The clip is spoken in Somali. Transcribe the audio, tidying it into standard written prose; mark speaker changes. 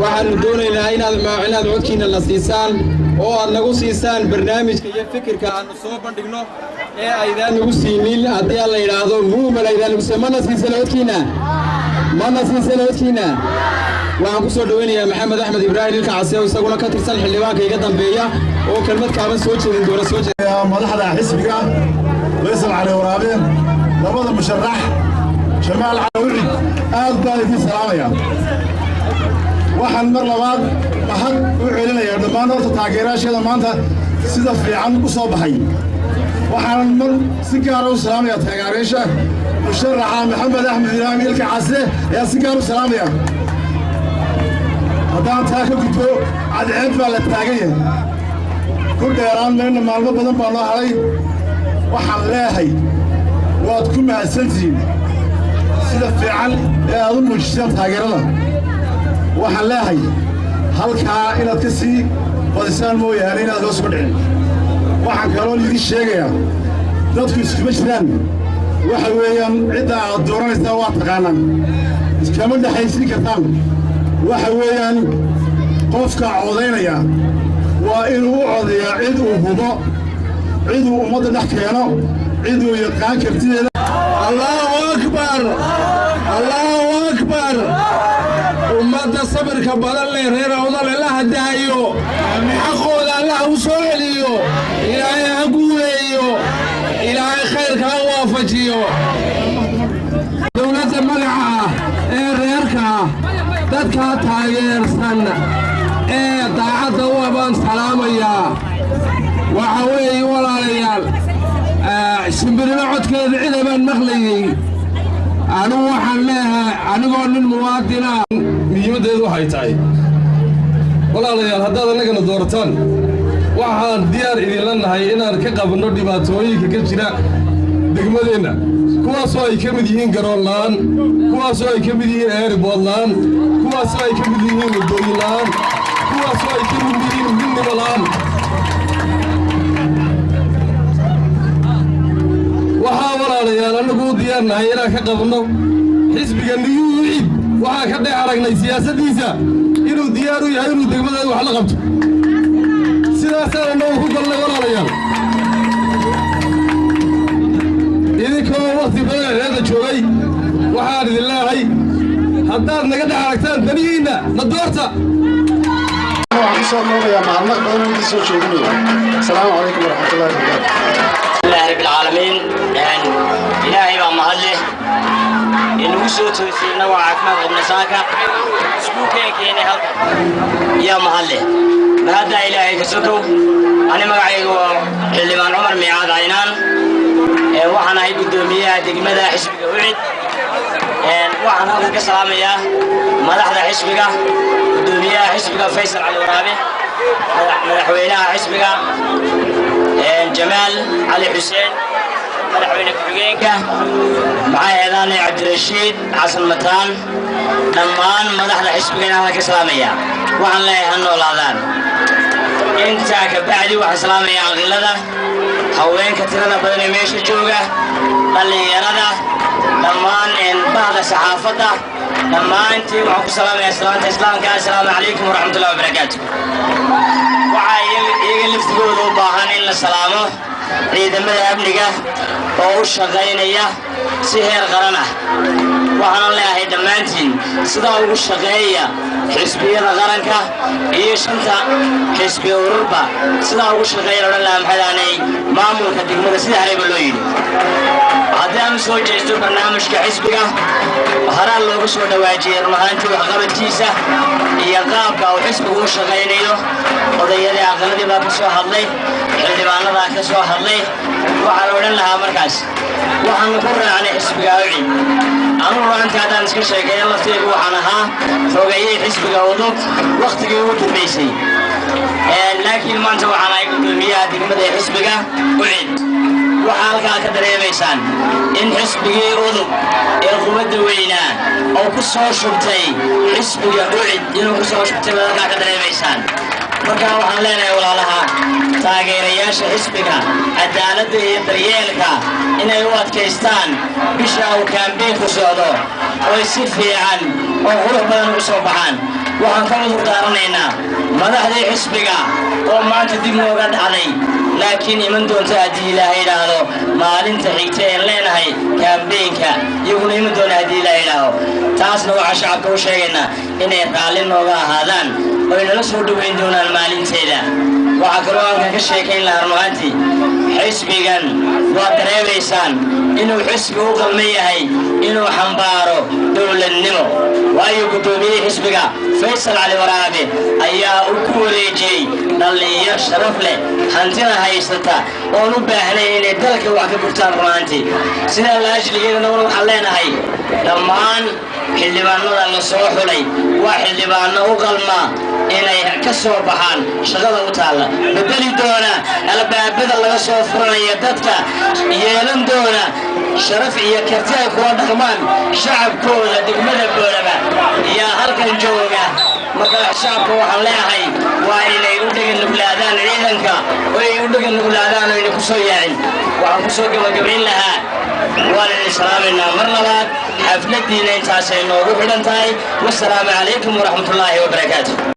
Speaker 1: Waxaannu doonaynaa inaad codkiinna na siisaan oo aad nagu siisaan barnaamijka iyo fikirka aannu soo bandhigno ee aydaan nagu siinin haddii aan la yidhaahdo muumal aydaan nagu siin. Mana siisan codkiinna, mana siisan codkiinna. Waxaan ku soo dhoweynayaa Maxamed Axmed Ibraahim Ilka Case oo isaguna ka tirsan xildhibaanka iga dambeeya oo kelmad kaaban soo jeedin doona. Soo jeed
Speaker 2: Madaxda xisbiga Faysal Cali Waraabe, labada musharax Jamaal Cali Ucid, aad baan idin salaamaya. Waxaan mar labaad mahad u celinayaa dhammaan horta taageerayaasheeda maanta sida fiican u soo baxay. Waxaan mar si gaara u salaamaya taageerayaasha musharaxa Maxamed Axmed Ibraahim Ilka Case ayaa si gaar u salaamaya. Haddaan taa ka gudbo, cadceed baa la taagan yahay, ku dheeraan mayna, maalmo badan baa noo hadhay. Waxaan leehay waad ku mahadsantihiin sida fiican ee aad u muujiseen taageerada. Waxaan leehay halkaa inaad ka sii badisaan mooyaane inaad hoos uga dhicin. Waxaan kaloon idin sheegayaa, dadku iskuma jiraan. Waxa weeyaan cidda aad dooranaysaan waa taqaanaan, iskama dhexaysiin kartaan. Waxa weeyaan qofka codaynaya waa inuu u codeeyaa cid uu hubo, cid uu ummadda dhex keeno, cid uu yaqaan kartideeda.
Speaker 3: Allahu akbar, Allahu akbar! Ummadda sabirka badan leh reer Awdal Allaha dahayo, xaqooda Allah u soo celiyo, Ilaahay ha guuleeyo, Ilaahay khayrka ha waafajiyo. Dowladda magaca ah ee reerka ah, dadkaa taageersan ee daacadda u abaan salaamayaa. Waxa weeye walaalayaal, shimbirimo codkeeda cida baan maqlayey. Anigu waxaan leeyahay, anigoo nin muwaadina,
Speaker 4: Muhiimaddeedu waxay tahay, walaalayaal, haddaad annagana doorataan, waxaan diyaar idinla nahay inaan ka qabanno dhibaatooyinka ka jira degmadeenna, kuwaasoo ay ka mid yihiin garoon la'aan, kuwaasoo ay ka mid yihiin airport la'aan, kuwaasoo ay ka mid yihiin waddooyin la'aan, kuwaasoo ay ka mid yihiin midnimo la'aan. Waxaa walaalayaal annagu u diyaar nahay inaan ka qabanno. Xisbiga New Ucid waxaan ka dhex aragnay siyaasaddiisa inuu diyaar u yahay inuu degmadeeda wax la qabto. Sidaasaan annagu ku galnay. Walaalayaal, idinkoo wakhti badan ceeda joogay, waxaan idin leehay haddaad naga dhex aragtaan danihiinna, na doorta.
Speaker 2: Waxaan ku soo noobayaa mahadnaq badan oo idin soo jeedinaya. Asalaamu calaykum waraxmatullahi wabarakaatu.
Speaker 5: Alhamdulillahi rabbil caalamiin, Ilaahay baa mahad leh inagu soo toosiyey innagoo caafimaad qabna saaka iskuulkeen keenay halkan. Yaa mahad leh mahaddaa Ilaahay ka sokow. Ani magacaygu waa Xildhibaan Cumar Miicaad Caynaan, waxaan ahay guddoomiyaha degmada xisbiga Ucid. Waxaan halkan ka salaamayaa madaxda xisbiga, guddoomiyaha xisbiga Faysal Cali Waraabe, madaxweynaha xisbiga Jamaal Cali Xuseen, madaxweyne ku-xigeenka maxaa eedaanay Cabdirashiid Xasan Mataan, dhammaan madaxda xisbigana halkan ka salaamaya. Waxaan leeyahay ha noolaadaan. Intaa ka bacdi waxaan salaamayaa aqilada, haweenka tirada badan ee meesha jooga, dhallinyarada, dhammaan bahda saxaafadda. Dhammaantiin waxaan ku salaamayaa salaanta islaamka: assalaamu calaykum waraxmatullahi wabarakaatu. Waxaa iyaga laftigooda u baahan in la salaamo ciidamada amniga oo u shaqaynaya si heer qaran ah. Waxaana leeyahay dhammaantiin sidaa ugu shaqeeya xisbiyada qaranka iyo shanta xisbi ururba, sidaa ugu shaqeeya odhan lahaa maxadaanay maamulka degmada sida hareyba loo yidhi. Haddii aanu soo jeesto barnaamijka xisbiga, horaa loogu soo dhawaajiyey run ahaantii waxqabadkiisa iyo qaabka uu xisbigu u shaqaynayo. Odayadii aqaladii baa ka soo hadlay, xildhibaanadaa ka soo hadlay. Waxaa la odhan lahaa markaas waxaanu ku raacnay xisbiga Ucid. Anugu runaantii haddaan iska sheekeeyo laftaygu, waxaan ahaa xogeeyey xisbiga Udub wakhtigii ugu dambaysay, laakiin maanta waxaan ahay guddoomiyaha degmada ee xisbiga Ucid. Waxaa halkaa ka dareemaysaan in xisbigii Udub ee quwadda weynaa oo ku soo shubtay xisbiga Ucid inuu ku soo shubtay baad halkaa ka dareemaysaan. Marka waxaan leenahay walaalaha taageerayaasha xisbiga cadaaladda iyo daryeelka inay u adkaystaan bisha uu kaambeynku socdo oy si fiican oo qurux badan ugu soo baxaan. Waxaan ka cudur daaranaynaa madaxdii xisbiga oo maanta dib nooga dhacday, laakiin iman doonta haddii Ilaahay idhaahdo maalinta xigta een leenahay campaignka, iyaguna iman doona haddii Ilaahay idhaahdo. Taasna waxaa shacabka u sheegaynaa inay raalli nooga ahaadaan oo ay nala soo dhoweyn doonaan maalinteeda. Waxaa kaloo halkan ka sheekayn lahaa, runaantii xisbigan waad dareemaysaan inuu xisbi u qalman yahay inuu xambaaro dowladnimo, waayo guddoomiyihii xisbiga Faysal Cali Waraabe ayaa u ku wareejiyey dhallinyar sharaf leh, hantina haysata, oon u baahnayn inay dalka wax ka gurtaan. Runaantii sidaa la ajligeedana waxaan leenahay dhammaan xildhibaanada la soo xulay waa xildhibaano u qalma inay ka soo baxaan shaqada u taalla, bedeli doona albaabada laga soo furanaya dadka, yeelan doona sharaf iyo karti ay kula dhaqmaan shacabkooda degmada Boorama yaa halkan jooga. Marka shacabka waxaan leeyahay waa inay u dhega nuglaadaan ciidanka oo ay u dhega nuglaadaan oo ayna ku soo yaacin. Waxaan ku soo gabagabayn lahaa, waan idin salaamaynaa mar labaad, xafladiina intaasay noogu xidhan tahay. Wasalaamu calaykum waraxmatullaahi wabarakaatu.